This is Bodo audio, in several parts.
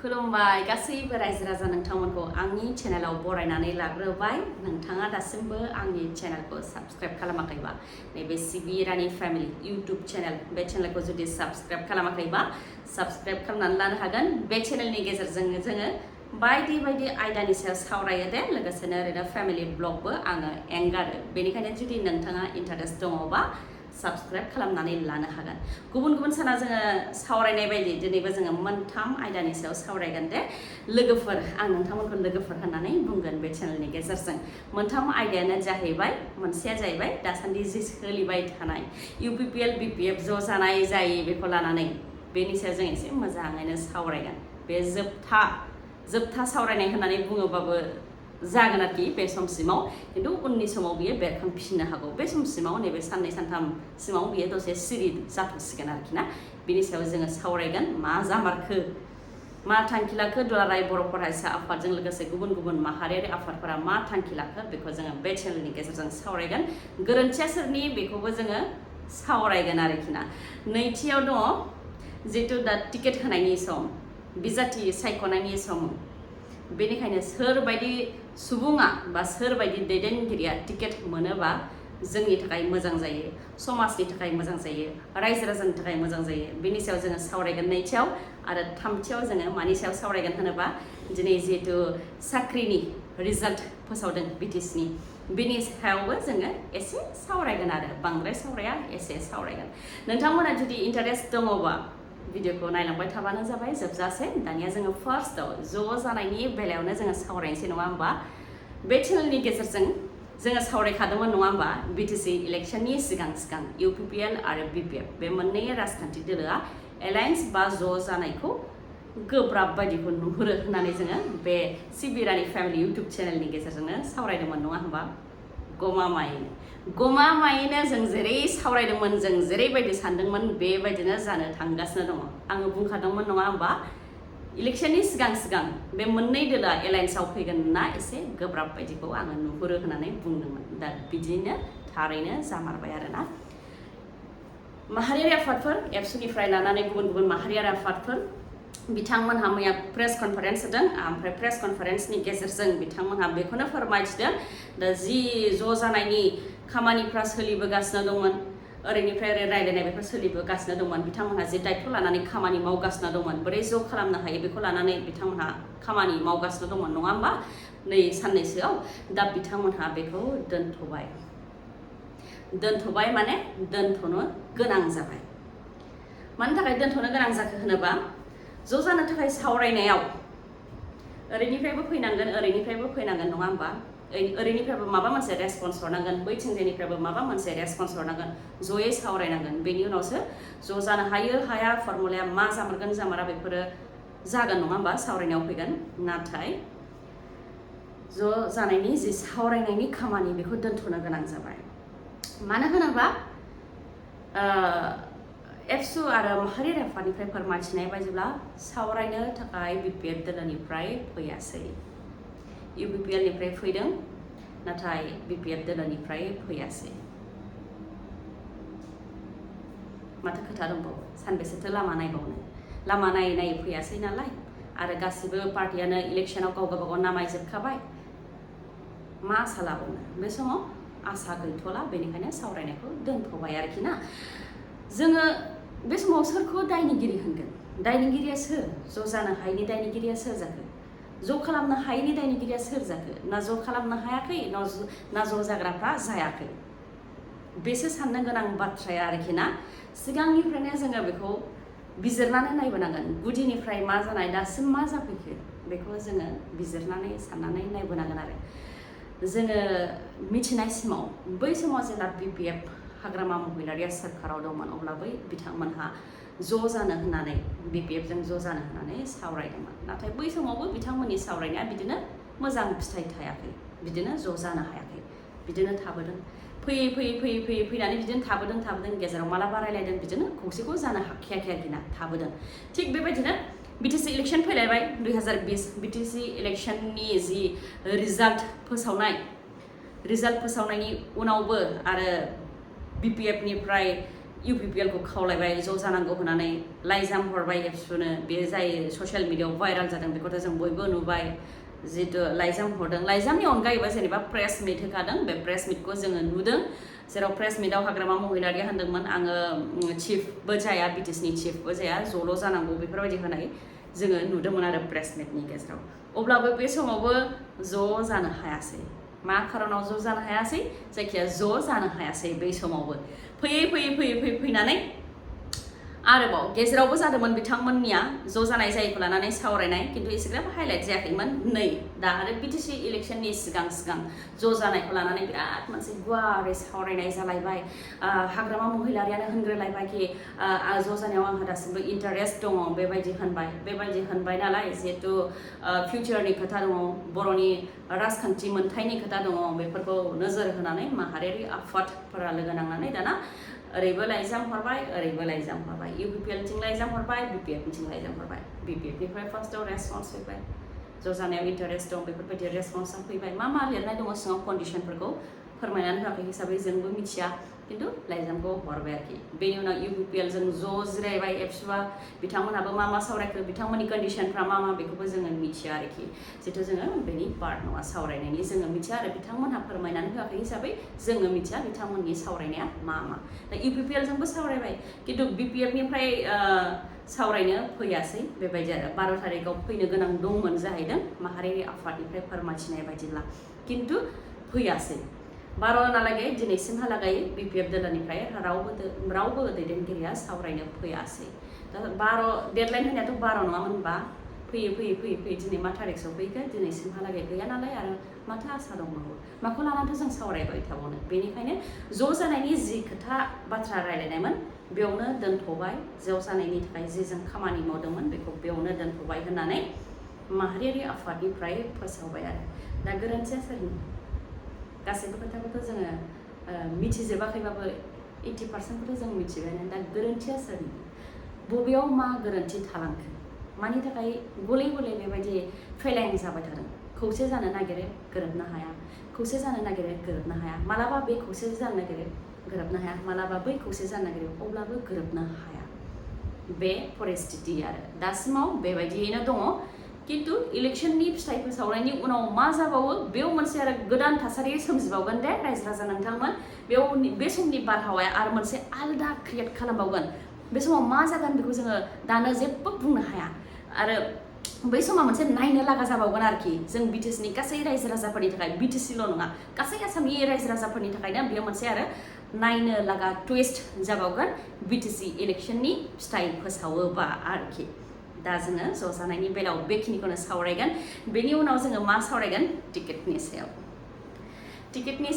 खुलुमबाय गासैबो रायजो राजा नोंथांमोनखौ आंनि चेनेलाव बरायनानै लाग्रोबाय नोंथाङा दासिमबो आंनि चेनेलखौ साबस्क्राइब खालामाखैबा नैबे सिबिरानि फेमिलि इउट्युब चेनेल बे चेनेलखौ जुदि साबस्क्राइब खालामाखैबा साबस्क्राइब खालामनानै लानो हागोन बे चेनेलनि गेजेरजों जोङो बायदि बायदि आयदानि सायाव सावरायो दे लोगोसेनो ओरैनो फेमिलि ब्लगबो आङो एंगारो बेनिखायनो जुदि नोंथाङा इन्टारेस्ट दङबा साबस्क्राइब खालामनानै लानो हागोन गुबुन गुबुन साना जोङो सावरायनाय बायदि दिनैबो जोङो मोनथाम आयदानि सायाव सावरायगोन दे लोगोफोर आं नोंथांमोनखौ लोगोफोर होननानै बुंगोन बे चेनेलनि गेजेरजों मोनथाम आयदायानो जाहैबाय मोनसेया जाहैबाय दासान्दि जि सोलिबाय थानाय UPPL BPF ज' जानाय जायो बेखौ लानानै बेनि सायाव जों एसे मोजाङैनो सावरायगोन बे जोबथा सावरायनाय होननानै बुङोबाबो जागोन आरोखि बे समसिमाव खिन्थु उननि समाव बियो बेरखांफिननो हागौ बे समसिमाव नैबे साननै सानथामसिमाव बियो दसे सिरि जाथ'सिगोन आरोखि ना बिनि सायाव जोङो सावरायगोन मा जामारखो मा थांखि लाखो दुलाराय बर' फरायसा आफादजों लोगोसे गुबुन गुबुन माहारियारि आफादफोरा मा थांखि लाखो बेखौ जोङो बे चेनेलनि गेजेरजों सावरायगोन गोरोन्थिया सोरनि बेखौबो जोङो सावरायगोन आरोखि ना नैथियाव दङ जिहेथु दा टिकेट होनायनि सम बिजाथि सायख'नायनि सम बेनिखायनो सोरबायदि सुबुङा बा सोरबायदि दैदेनगिरिया टिकेट मोनोबा जोंनि थाखाय मोजां जायो समाजनि थाखाय मोजां जायो रायजो राजानि थाखाय मोजां जायो बेनि सायाव जोङो सावरायगोन नैथियाव आरो थामथियाव जोङो मानि सायाव सावरायगोन होनोबा दिनै जिहेथु साख्रिनि रिजाल्ट फोसावदों BTSनि बिनि सायावबो जोङो एसे सावरायगोन आरो बांद्राय सावराया एसे सावरायगोन नोंथांमोना जुदि इन्टारेस्ट दङबा भिडिअखौ नायलांबाय थाबानो जाबाय जोबजासे दानिया जोङो फार्स्टआव ज' जानायनि बेलायावनो जोङो सावरायनोसै नङा होमबा बे चेनेलनि गेजेरजों जोङो सावरायखादोंमोन नङा होमबा BTC इलेक्सननि सिगां UPPL आरो BPF बे मोननै राजखान्थि दोलोआ एलायन्स बा ज' जानायखौ गोब्राब बायदिखौ नुहुरो होननानै जोङो बे सिबिरानि फेमिलि इउट्युब चेनेलनि गेजेरजोंनो सावरायदोंमोन नङा होमबा गमामायैनो जों जेरै सावरायदोंमोन जों जेरैबायदि सानदोंमोन बेबायदिनो जानो थांगासिनो दङ आङो बुंखादोंमोन नङा होमबा इलेक्सननि सिगां बे मोननै दोलोआ एलायन्सआव फैगोन ना एसे गोब्राब बायदिखौ आङो नुहुरो होननानै बुंदोंमोन दा बिदिनो थारैनो जामारबाय आरोना माहारियारि आफादफोर एबसुनिफ्राय लानानै गुबुन गुबुन माहारियारि आफादफोर बिथांमोनहा मैया प्रेस कनफारेन्स होदों ओमफ्राय प्रेस कनफारेन्सनि गेजेरजों बिथांमोनहा बेखौनो फोरमायथिदों दा जि ज' जानायनि खामानिफ्रा सोलिबोगासिनो दंमोन ओरैनिफ्राय ओरै रायलायनाय बेफोर सोलिबोगासिनो दंमोन बिथांमोनहा जि दायथ' लानानै खामानि मावगासिनो दंमोन बोरै ज' खालामनो हायो बेखौ लानानै बिथांमोनहा खामानि मावगासिनो दंमोन नङा होमबा नै साननैसोआव दा बिथांमोनहा बेखौ दोनथ'बाय माने दोनथ'नो गोनां जाबाय मानि थाखाय दोनथ'नो गोनां जाखो होनोबा ज' जानो थाखाय सावरायनायाव ओरैनिफ्रायबो फैनांगोन नङा होमबा ओरैनिफ्रायबो माबा मोनसे रेसपन्स हरनांगोन बैथिंजायनिफ्रायबो माबा मोनसे रेसपन्स हरनांगोन जयै सावरायनांगोन बेनि उनावसो ज' जानो हायो हाया फर्मुलाया मा जामारगोन जामारा बेफोरो जागोन नङा होमबा सावरायनायाव फैगोन नाथाय ज' जानायनि जि सावरायनायनि खामानि बेखौ दोनथ'नो गोनां जाबाय मानो होनोबा एबसु आरो माहारियारि आफादनिफ्राय फोरमायथिनाय बायदिब्ला सावरायनो थाखाय BPF दोलोनिफ्राय फैयासै UPPL निफ्राय फैदों नाथाय BPF दोलोनिफ्राय फैयासै माथो खोथा दंबावो सानबेसेथो लामा नायबावनो लामा नायै फैयासै नालाय आरो गासिबो पार्टियानो इलेक्सनाव गाव गावबागाव नामायजोबखाबाय मा आसा लाबावनो बे समाव आसा गैथ'ला बेनिखायनो सावरायनायखौ दोनथ'बाय आरोखि ना जोङो बे समाव सोरखौ दायनिगिरि होनगोन दायनिगिरिया सोर ज' जानो हायैनि दायनिगिरिया सोर जाखो ज' खालामनो हायैनि दायनिगिरिया सोर जाखो ना ज' खालामनो हायाखै ना ज' जाग्राफ्रा जायाखै बेसो साननो गोनां बाथ्राया आरोखि ना सिगांनिफ्रायनो जोङो बेखौ बिजिरनानै नायबोनांगोन गुदिनिफ्राय मा जानाय दासिम मा जाफैखो बेखौ जोङो बिजिरनानै साननानै नायबोनांगोन आरो जोङो मिथिनायसिमाव बै समाव जेब्ला BPF हाग्रामा महिलारिया सोरखाराव दंमोन अब्ला बै बिथांमोनहा ज' जानो होननानै BPF जों ज' जानो होननानै सावरायदोंमोन नाथाय बै समावबो बिथांमोननि सावरायनाया बिदिनो मोजां फिथाइ थायाखै बिदिनो ज' जानो हायाखै बिदिनो थाबोदों फैयै फैनानै बिदिनो थाबोदों गेजेराव मालाबा रायलायदों बिदिनो खौसेखौ जानो हाखायाखै आरोखि ना थाबोदों थिग बेबायदिनो BTC इलेक्सन फैलायबाय 2020 BTC इलेक्सननि जि रिजाल्ट फोसावनायनि उनावबो आरो BPF निफ्राय UPPL को खावलायबाय ज' जानांगौ होननानै लाइजाम हरबाय एबसुनो बे जाय ससियेल मिडियायाव भाइराल जादों बेखौथ' जों बयबो नुबाय जितु लाइजाम हरदों लाइजामनि अनगायैबो जेनेबा प्रेस मिट होखादों बे प्रेस मिटखौ जोङो नुदों जेराव प्रेस मिटआव हाग्रामा महिलारिया होनदोंमोन आङो चिफबो जाया BTSनि चिफबो जाया ज'ल' जानांगौ बेफोरबायदि होनाय जोङो नुदोंमोन आरो प्रेस मिटनि गेजेराव अब्लाबो बे समावबो ज' जानो हायासै मा खारनाव ज' जानो हायासै जायखिया ज' जानो हायासै बै समावबो फैनानै आरोबाव गेजेरावबो जादोंमोन बिथांमोननिया ज' जानाय जायैखौ लानानै सावरायनाय खिन्थु एसेग्राब हाइलाइट जायाखैमोन नै दा आरो BTC इलेक्शननि सिगां ज' जानायखौ लानानै बिराद मोनसे गुवारै सावरायनाय जालायबाय हाग्रामा महिलारियानो होनग्रोलायबाय कि ज' जानायाव आंहा दासिमबो इन्टारेस्ट दङ बेबायदि होनबाय नालाय जिहेतु फिउचारनि खोथा दङ बर'नि राजखान्थि मोनथायनि खोथा दङ बेफोरखौ नोजोर होनानै माहारियारि आफादफोरा लोगो नांनानै दाना ओरैबो लाइजाम हरबाय ओरैबो लाइजाम हरबाय UPPLथिं लाइजाम हरबाय BPFथिं लाइजाम हरबाय BPFनिफ्राय फार्स्टआव रेसपन्स फैबाय ज' जानायाव इन्टारेस्ट दं बेफोरबायदि रेसपन्सा फैबाय मा लिरनाय दङ सिङाव कन्डिसनफोरखौ फोरमायनानै होआखै हिसाबै जोंबो मिथिया खिन्थु लाइजामखौ हरबाय आरोखि बेनि उनाव UPPLजों ज' जिरायबाय एबसुआ बिथांमोनहाबो मा सावरायखो बिथांमोननि कन्डिसनफ्रा मा बेखौबो जोङो मिथिया आरोखि जितु जोङो बेनि पार्ट नङा सावरायनायनि जोङो मिथिया आरो बिथांमोनहा फोरमायनानै होआखै हिसाबै जोङो मिथिया बिथांमोननि सावरायनाया मा दा UPPLजोंबो सावरायबाय खिन्थु BPFनिफ्राय सावरायनो फैयासै बेबायदि आरो 12 तारिखआव फैनो गोनां दंमोन जाहैदों माहारियारि आफादनिफ्राय फोरमायथिनाय बायदिब्ला खिन्थु फैयासै 12 दिनैसिमहालागै BPF दोलोनिफ्राय रावबो दैदेनगिरिया सावरायनो फैयासै दा 12 डेडलाइन होनायाथ' 12 नङामोनबा फैयै दिनै मा थारिखसोआव फैखो दिनैसिमहालागै गैया नालाय आरो माथो आसा दंबावो माखौ लानानैथ' जों सावरायबाय थाबावनो बेनिखायनो ज' जानायनि जि खोथा बाथ्रा रायलायनायमोन बेयावनो दोनथ'बाय ज' जानायनि थाखाय जे जों खामानि मावदोंमोन बेखौ बेयावनो दोनथ'बाय होननानै माहारियारि आफादनिफ्राय फोसावबाय आरो दा गोरोन्थिया सोरनि गासैबो खोथाखौथ' जोङो मिथिजोबाखैबाबो 80% जों मिथिबायानो दा गोरोन्थिया सोरनि बबेयाव मा गोरोन्थि थालांखो मानि थाखाय गले बेबायदि फेलें जाबाय थादों खौसे जानो नागिरो गोरोबनो हाया खौसे जानो नागिरो गोरोबनो हाया मालाबा बे खौसे जानो नागिरो गोरोबनो हाया मालाबा बै खौसे जानो नागिरो अब्लाबो गोरोबनो हाया बे परिस्थिति आरो दासिमाव बेबायदियैनो दङ खिन्थु इलेक्शननि फिथाइ फोसावनायनि उनाव मा जाबावो बेयाव मोनसे आरो गोदान थासारि सोमजिबावगोन दे रायजो राजा नोंथांमोन बेयाव बे समनि बारहावाया आरो मोनसे आलदा क्रिएट खालामबावगोन बे समाव मा जागोन बेखौ जोङो दानो जेबो बुंनो हाया आरो बै समाव मोनसे नायनो लागा जाबावगोन आरोखि जों BTSनि गासै रायजो राजाफोरनि थाखाय BTCल' नङा गासै आसामनि रायजो राजाफोरनि थाखायनो बेयो मोनसे आरो नायनो लागा टुइस्ट जाबावगोन BTC इलेक्शननि फिथाइ फोसावोबा आरोखि दा जोङो ज' जानायनि बेलायाव बेखिनिखौनो सावरायगोन बेनि उनाव जोङो मा सावरायगोन टिकेटनि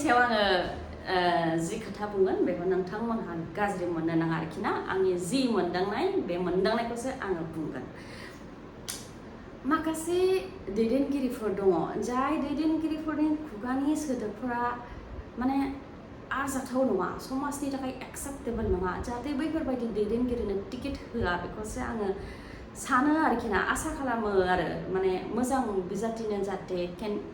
सायाव आङो जि खोथा बुंगोन बेखौ नोंथांमोनहा गाज्रि मोननो नाङा आरोखि ना आंनि जि मोनदांनाय बे मोनदांनायखौसो आङो बुंगोन माखासे दैदेनगिरिफोर दङ जाय दैदेनगिरिफोरनि खुगानि सोदोबफोरा माने आरजाथाव नङा समाजनि थाखाय एक्सेप्टेबल नङा जाहाथे बैफोरबायदि दैदेनगिरिनो टिकेट होआ बेखौसो आङो सानो आरोखि ना आसा खालामो आरो माने मोजां बिजाथिनो जाहाथे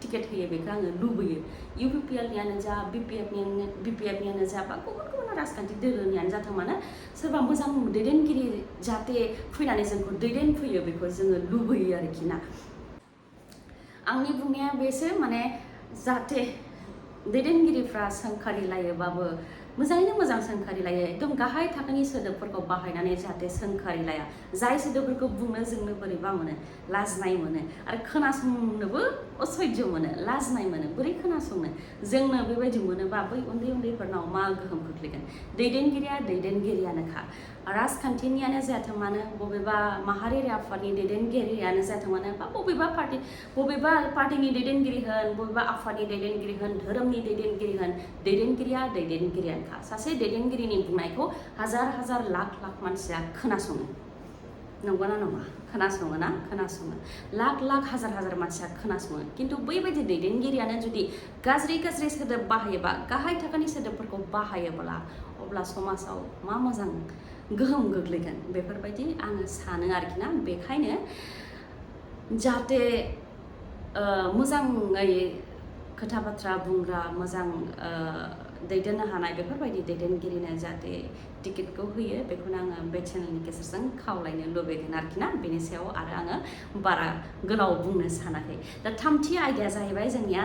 टिकेट होयो बेखौ आङो लुबैयो UPPLनियानो जा BPFनियानो जा बा गुबुन राजखान्थि दोलोनियानो जाथों मानो सोरबा मोजां दैदेनगिरि जाहाथे फैनानै जोंखौ दैदेनफैयो बेखौ जोङो लुबैयो आरोखि ना आंनि बुंनाया बेसो माने जाहाथे दैदेनगिरिफ्रा सोंखारिलायोबाबो मोजाङैनो मोजां सोंखारिलायो एकदम गाहाय थाखोनि सोदोबफोरखौ बाहायनानै जाहाथे सोंखारिलाया जाय सोदोबफोरखौ बुंनो जोंनो बोरैबा मोनो लाजिनाय मोनो आरो खोनासंनोबो असह्य मोनो लाजिनाय मोनो बोरै खोनासंनो जोंनो बेबायदि मोनोबा बै उन्दैफोरनाव मा गोहोम खोख्लैगोन दैदेनगिरियानोखा राजखान्थिनियानो जाथों मानो बबेबा माहारियारि आफादनि दैदेनगिरियानो जाथों मानो बा बबेबा पार्टिनि दैदेनगिरि होन बबेबा आफादनि दैदेनगिरि होन धोरोमनि दैदेनगिरि होन दैदेनगिरियानोखा सासे दैदेनगिरिनि बुंनायखौ हाजार लाख मानसिया खोनासङो नंगौना नङा खोनासङो लाख हाजार मानसिया खोनासङो खिन्थु बैबायदि दैदेनगिरियानो जुदि गाज्रि सोदोब बाहायोबा गाहाय थाखोनि सोदोबफोरखौ बाहायोब्ला अब्ला समाजाव मा मोजां गोहोम गोग्लैगोन बेफोरबायदि आङो सानो आरोखि ना बेखायनो जाहाथे मोजाङै खोथा बाथ्रा बुंग्रा मोजां दैदेननो हानाय बेफोरबायदि दैदेनगिरिनो जाहाथे टिकेटखौ होयो बेखौनो आङो बे चेनेलनि गेजेरजों खावलायनो लुबैगोन आरोखि ना बेनि सायाव आरो आङो बारा गोलाव बुंनो सानाखै दा थामथि आयदाया जाहैबाय जोंनिया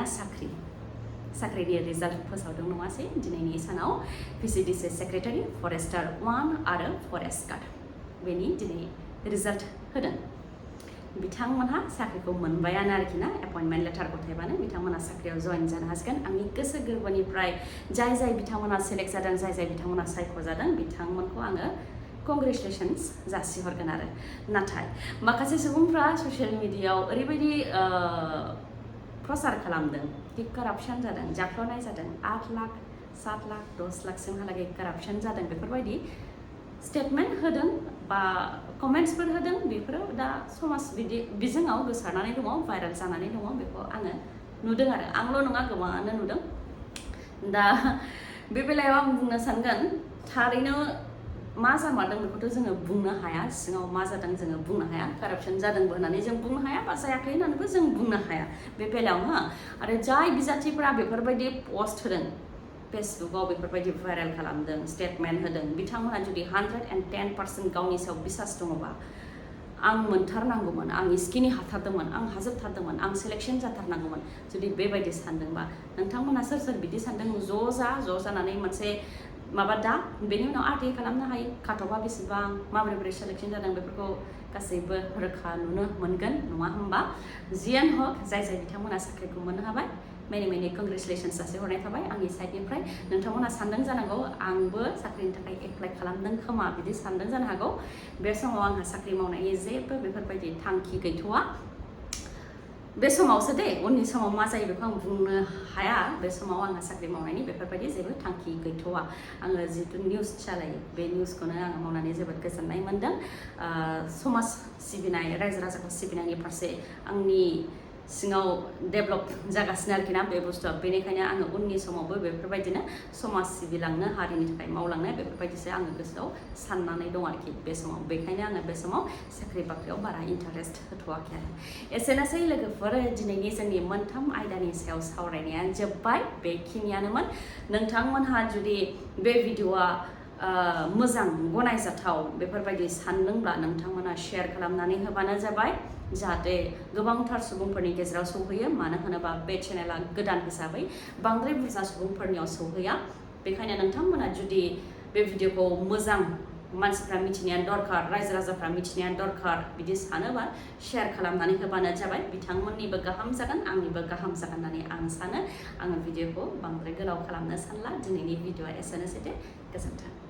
साख्रिनि रिजाल्ट फोसावदों नङासै दिनैनि सानाव PCDC सेक्रेटारि फरेस्टार 1 आरो फरेस्ट गार्ड बेनि दिनै रिजाल्ट होदों बिथांमोनहा साख्रिखौ मोनबायानो आरोखि ना एपइन्टमेन्ट लेटार गथायबानो बिथांमोनहा साख्रियाव जइन जानो हासिगोन आंनि गोसो गोरबोनिफ्राय जाय बिथांमोनहा सेलेक्ट जादों जाय बिथांमोनहा सायख'जादों बिथांमोनखौ आङो कंग्रेचुलेसन्स जासिहरगोन आरो नाथाय माखासे सुबुंफ्रा ससियेल मिडियायाव ओरैबायदि प्रसार खालामदों कि कारापसन जादों जाख्ल'नाय जादों 8 लाख 7 लाख 10 लाखसिमहालागै कारापसन जादों बेफोरबायदि स्टेटमेन्ट होदों बा कमेन्ट्सफोर होदों बेफोरो दा समाज बिजोङाव गोसारनानै दङ भाइरेल जानानै दङ बेखौ आङो नुदों आरो आंल' नङा गोबाङानो नुदों दा बे बेलायाव आं बुंनो सानगोन थारैनो मा जामारदों बेखौथ' जोङो बुंनो हाया सिङाव मा जादों जोङो बुंनो हाया कारापसन जादोंबो होननानै जों बुंनो हाया बा जायाखै होननानैबो जों बुंनो हाया बे बेलायाव आरो जाय बिजाथिफोरा बेफोरबायदि पस्ट होदों फेसबुकाव बेफोरबायदि भाइरेल खालामदों स्टेटमेन्ट होदों बिथांमोनहा जुदि 110% गावनि सायाव बिसास दङबा आं मोनथारनांगौमोन आं स्किनि हाथारदोंमोन आं हाजोबथारदोंमोन आं सेलेक्सन जाथारनांगौमोन जुदि बेबायदि सानदोंबा नोंथांमोना सोर बिदि सानदों ज' जानानै मोनसे माबा दा बेनि उनाव आरटिआइ खालामनो हायो काटअफआ बेसेबां माबोरै सेलेक्सन जादों बेफोरखौ गासैबो रोखा नुनो मोनगोन नङा होमबा जियानो हक जाय बिथांमोना साख्रिखौ मोननो हाबाय मेनि कंग्रेचुलेसन्स जासिहरनाय थाबाय आंनि साइडनिफ्राय नोंथांमोना सानदों जानांगौ आंबो साख्रिनि थाखाय एप्लाइ खालामदों खोमा बिदि सानदों जानो हागौ बे समाव आंहा साख्रि मावनायनि जेबो बेफोरबायदि थांखि गैथ'वा बे समावसो दे उननि समाव मा जायो बेखौ आं बुंनो हाया बे समाव आंहा साख्रि मावनायनि बेफोरबायदि जेबो थांखि गैथ'वा आङो जितु निउस सालायो बे निउसखौनो आङो मावनानै जोबोद गोजोननाय मोन्दों समाज सिबिनाय रायजो राजाखौ सिबिनायनि फारसे आंनि सिङाव डेभेलप जागासिनो आरोखि ना बे बुस्थुआ बेनिखायनो आङो उननि समावबो बेफोरबायदिनो समाज सिबिलांनो हारिनि थाखाय मावलांनो बेफोरबायदिसो आङो गोसोआव साननानै दं आरोखि बे समाव बेखायनो आङो बे समाव साख्रि बाख्रियाव बारा इन्टारेस्ट होथ'वाखै आरो एसेनोसै लोगोफोर दिनैनि जोंनि मोनथाम आयदानि सायाव सावरायनाया जोब्बाय बेखिनियानोमोन नोंथांमोनहा जुदि बे भिडिअआ मोजां गनायजाथाव बेफोरबायदि सानदोंब्ला नोंथांमोना शेयार खालामनानै होबानो जाबाय जाहाथे गोबांथार सुबुंफोरनि गेजेराव सौहैयो मानो होनोबा बे चेनेला गोदान हिसाबै बांद्राय बुरजा सुबुंफोरनियाव सौहैया बेखायनो नोंथांमोना जुदि बे भिडिअखौ मोजां मानसिफ्रा मिथिनाया दरकार रायजो राजाफ्रा मिथिनाया दरकार बिदि सानोबा शेयार खालामनानै होबानो जाबाय बिथांमोननिबो गाहाम जागोन आंनिबो गाहाम जागोन होननानै आं सानो आङो भिडिअखौ बांद्राय गोलाव खालामनो सानला दिनैनि भिडिअआ एसेनोसै दे गोजोन्थों